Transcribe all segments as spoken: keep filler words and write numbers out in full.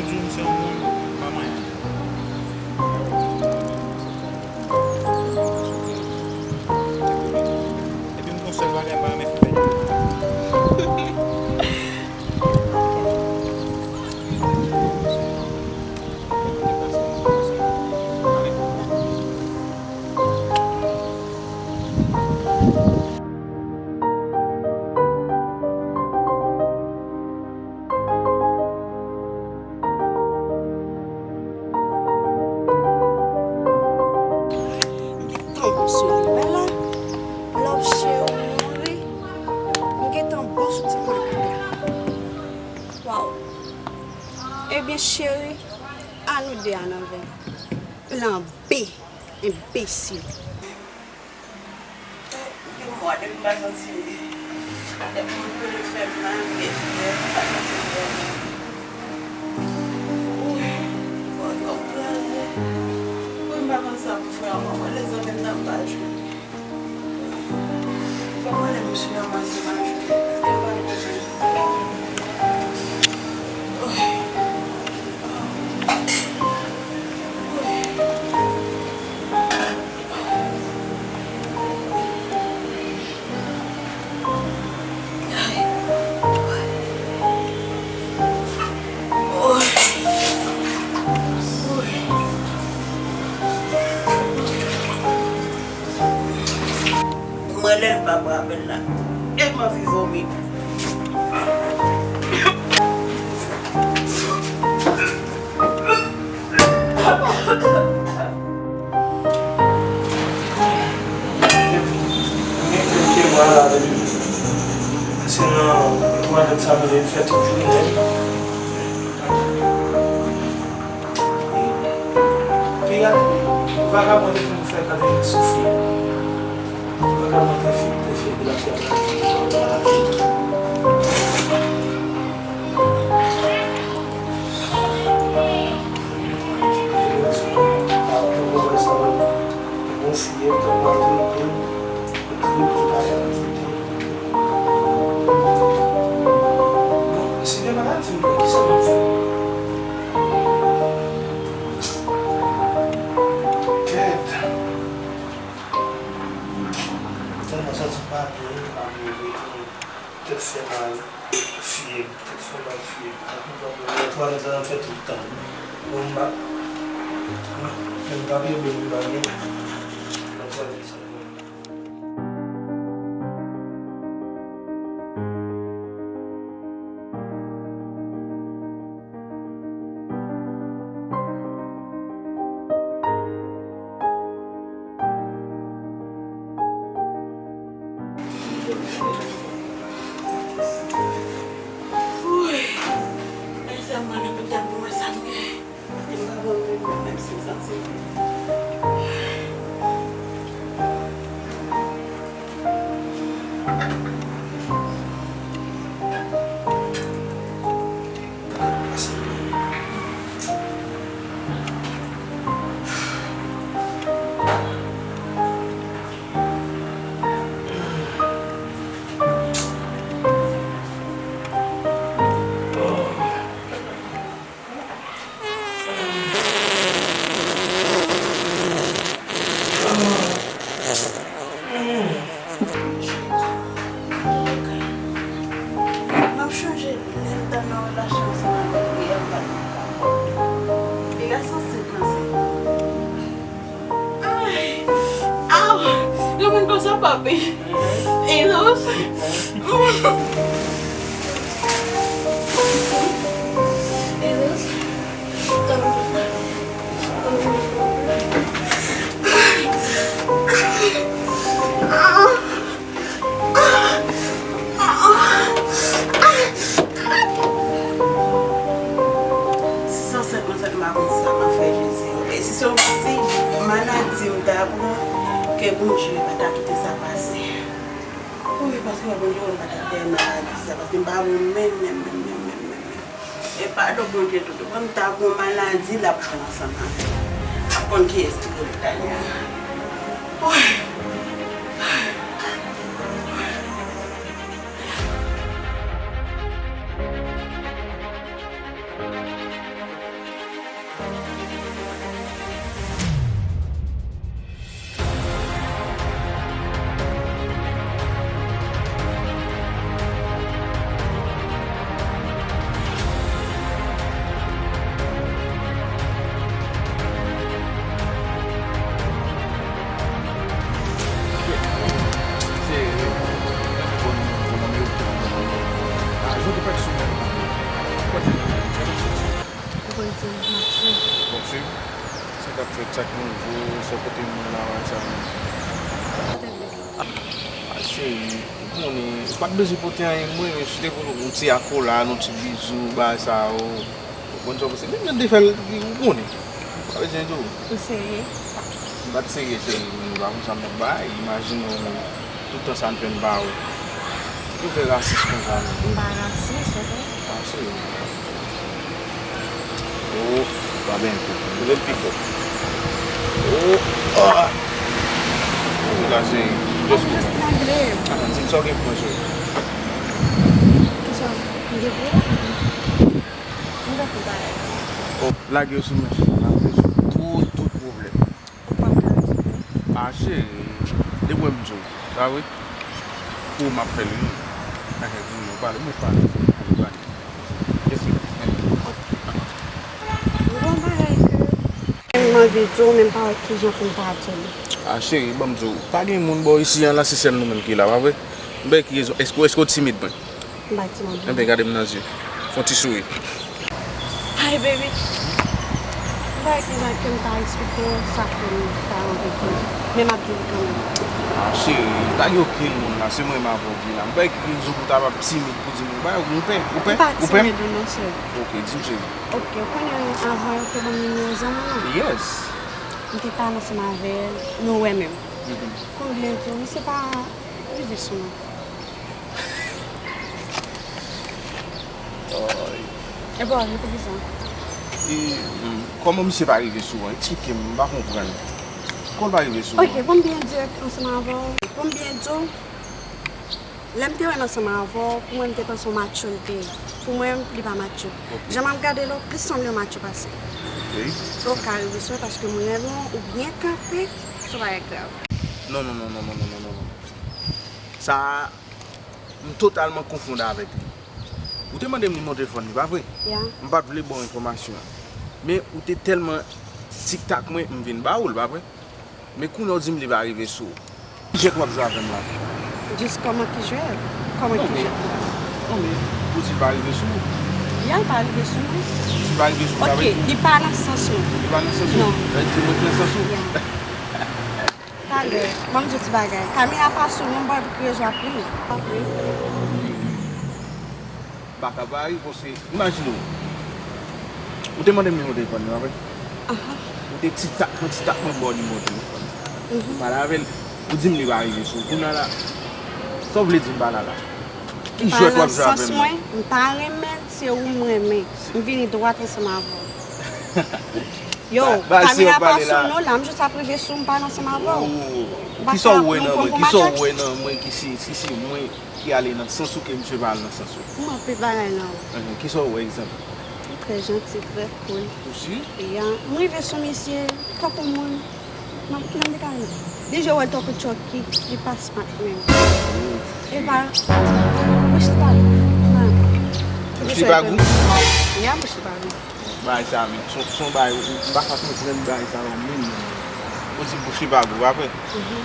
Di w m se yon moun pa manyen. Epi m gon sèl bagay m pa renmen fè. M te tonbe sou li. Wè la, love cheri mouri. M gentan bon sou ti makak la. Waw. Ebyen, cheri, a nou de a nan ven. Plan B. Enbesil. Gen mwa depi m pa santi li. Depi m rele fè m la, m gen fè m pa santi li. Wi, mwen konprann. Wi, m pa konn sa pou fè ankò. Mwen lèzòm menm nan m pa jwenn. Mwen konnen misye an manje manje. Yo pa manje. Mwen lè l pa pran apèl la, e m anvi vomi. Depi, depi mwen la, depi, se nan mwa dòt sa, mwen fè tout jounen. Pi gade, vagabon te fin fè Kadeline soufri. Vagabon te fin, te fin de la fè Bon, si demen la di m, kisa m ap fè? Kèt. Tèlman santi m pa byen, m pa byen vre tou. Tèt fè mal, fyèb, tèt fè mal, fyèb. Nan twalèt la, m fè tout tan. Bon, m pa, m pa byen, m pa byen. Nan twalèt sa. Wi. Mezanmi, lopital pou mwen sa m gen. Li pa bon menm, menm si m santi. M ap chonje lè m t nan relasyon ansanm avèk Guy, m pa t dakò. Piga sansib nan se. Ay! Aw! Yon moun konsa, papi. Jesus! Jesus! Si se ansent mwen fèt, m pa konn sa m ap fè, Jezi. E si se yon ti maladi m ta pran, ke Bondye pa ta kite sa pase. Wi, paske Bondye wè m pa ta fè maladi sa, paske m pa bon menm, menm, menm, menm, menm, menm, menm. E padon Bondye tou, tou. Kòm ta gon maladi, l ap jwe ansanm avè m. M ap konn kiyès ki rele Tania. Woy! Bon, swiv. Sa k ap fèt, sa k nouvo, sa kote moun la, sa menm. Kote vle. Ah, cheri, ou konnen, ou pa t bezwen pote anyen mwen, men si te pou nou yon ti akolad, yon ti bizou, bagay sa yo. Ou konn sa w panse, men mwen te fè l, ou konnen. Ou pa bezwen di w. Ou serye? M pa t serye, cheri, men m pa konn sa m t ap bay. Imajine w, tout tan sa n fè n pa wè. Ou fè rasis konsa, non? M pa rasis, oke? Ah, cheri. Oh, pa benyen tou. Leve l pi fò. Oh, ah. Ou la, cheri. Just... Just trangle. Ah, di m sa w gen pou mwen, cheri. Kisa? M gen pou ou? M gen pou bagay. Oh, lage yo sou mwen, cheri. Lage yo sou tout, tout pwoblèm. Ou pa ka rezoud mwen? Ah, cheri, depi w wè m di w, pa vre? Pou ou m ap fè l, wi. Anyen, di m non, pale, mwen pale, pale, pale. Yes, wi. M gen yon bagay ke m anvi di w, men m pa wè kijan pou m ta di w li. Ah, cheri, ban m di w, pa gen moun bò isi an la, se sèl nou menm ki la, pa vre? M pa wè ki rezon, èske, èske w timid, mwen? M pa timid. Enben, gade m nan zye. Fè yon ti souri. Hi, baby. M pa wè kijan ke m ta eksplike w sa ke m ta anvi di w, men m ap di w kanmenm. Ah, cheri, pa gen okenn moun la, se mwen menm avè w ki la. M pa wè ki rezon pou w ta ap timid pou di m, ou pa, ou pè, ou pè, ou pè? M pa timid ou non, cheri. Ok, di m, cheri. Ok, ou konnen avan yo te ban m nimewo zanmi w lan? Yes. M te pale ansanm avè l, nou wè menm. Mhm. Konbyen di w, misye pa rive sou mwen. Ay. E bon, nou te di sa. E, hmm, kòman misye pa rive sou ou? Eksplike m, m pa konprann. Kòman l pa rive sou ou? Ok, pou m byen dirèk ansanm avè w, pou m byen di w, lè m te wè l ansanm avè w, pou mwen, m te panse w matcho l te ye. Pou mwen, li pa matcho. Ok. Jan m ap gade l, ou plis sanble yon matcho pase. Ok. Ou ka rive sou mwen paske m renmen w, ou byen kanpe, se yon bagay grav. Non, non, non. Sa a, m totalman konfonde avèk li. Ou te mande m nimewo telefòn li, pa vre? Ya. M pa t vle ba w enfòmasyon an. Men ou te tèlman tiktak mwen, m vin ba ou l, pa vre? Men kounye a w di m li pa rive sou ou. Ki jwèt w ap jwe avè m la? Jis kòman ki jwèt? Kòman ki jwèt? Non, men, non, men, ou di l pa rive sou ou. Ya, l pa rive sou mwen. Ou di l pa rive sou ou, sa vle di? Ok, li pa nan sans mwen. Li pa nan sans ou? Non. Sa vle di se mwen ki nan sans ou? Ya. Talè, ban m di w ti bagay. Kamera pa sou non, m pa wè pou ki rezon ap ri. Ap ri. M pa ka pa ri, paske, imajine w. Ou te mande m nimewo telefòn li, pa vre? Aha. Ou te ti tak mwen, ti tak mwen ba w nimewo telefòn li. Mhm. Ou pale avè l, ou di m li pa rive sou ou. Kounye a la, sa w vle di m pa la la? Ki jwèt w ap jwe avè m nan? M pa renmen l, se ou m renmen. M vini dwat ansanm avè w. Yo, kamera pa sou non, la m jis ap rive sou m pale ansanm avè w. Oh. Kisa w wè nan mwen? Kisa w wè nan mwen ki si, si se mwen ki ale nan sans ou ke misye pa al nan sans ou? M wè anpil bagay nan ou. Enhen, kisa w wè, egzanp? Ou trè janti, trè cool. Ou si? Ya, m rive sou misye tankou moun. Nan ki nan dekale? Deja w wè l tankou Chucky, li pa smart menm. Oh. E pa, bouch li pa gou. Bouch li pa gou? Ya, bouch li pa gou. Bagay sa menm, se, se yon bagay, ou, ou pa ka konprann bagay sa yo menm, non. Ou di bouch li pa gou, pa vre? Mhm.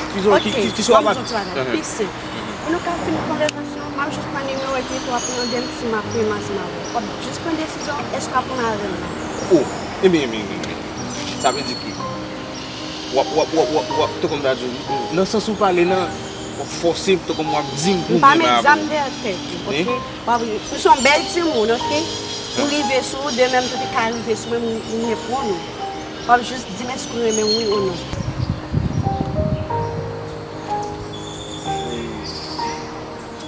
Ki, ki, ki, ki, ki sa w ap... Ok, ban m di w ti bagay, pi senp. Mhm. Pou nou ka fini konvèsasyon, m ap jis pran nimewo epi tou w ap mande m si m ap renmen ansanm avè w. W ap jis pran desizyon, èske w ap renmen avè m nan. Oh, ebyen, ebyen, ebyen, ebyen. Sa vle di ki w ap, w ap, w ap, w ap, w ap, tankou m ta di w, nan sans ou pale nan, w ap fòse m, tankou m w ap di m pou m renmen avè w. M pa met zam dèyè tèt ou, oke? W ap ri. Ou se yon bèl timoun, oke? Ou rive sou ou, demen m tou te ka rive sou mwen, m, m reprann ou. W ap jis di m èske w renmen m, wi ou non.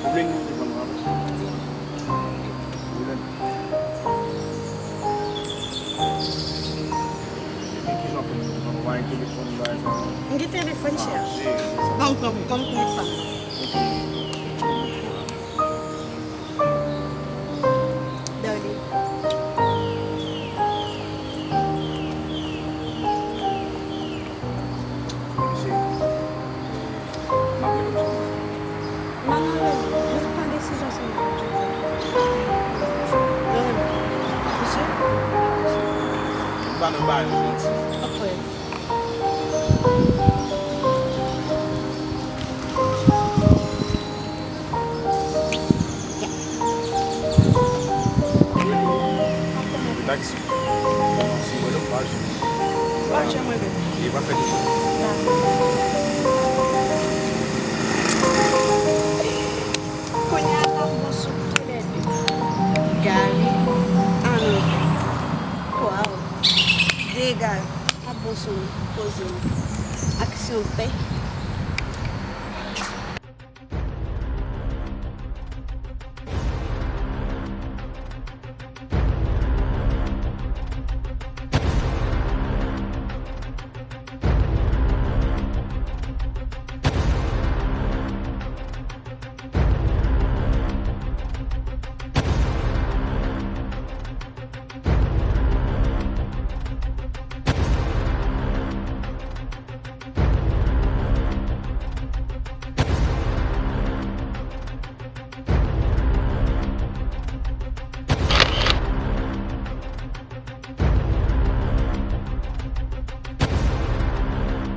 Ou vle nimewo telefòn mwen? Ou vle? Men kijan w ap pran telefòn ou? Ou pa gen telefòn ou bagay sa? M gen telefòn, chè. Ah, cheri, se sa. Ban m pran, ban m pran pa. Ok. Darling. Mesye. M ap rele w sèlman. M pa nan rele w. Jis pran desizyon sèlman pou jodi a. Nan rele w. Ou si? M pa nan bay moun manti. Ok. Taksi. Si mwen lòm pa jwenn. Pa jwenn mwen menm. Li pa fè de chan. Kounye a la m bon sou toulède. Gari, ann antre. Waw. Degaje. Ap bon sou nou. Poze nou. Aksyon pè.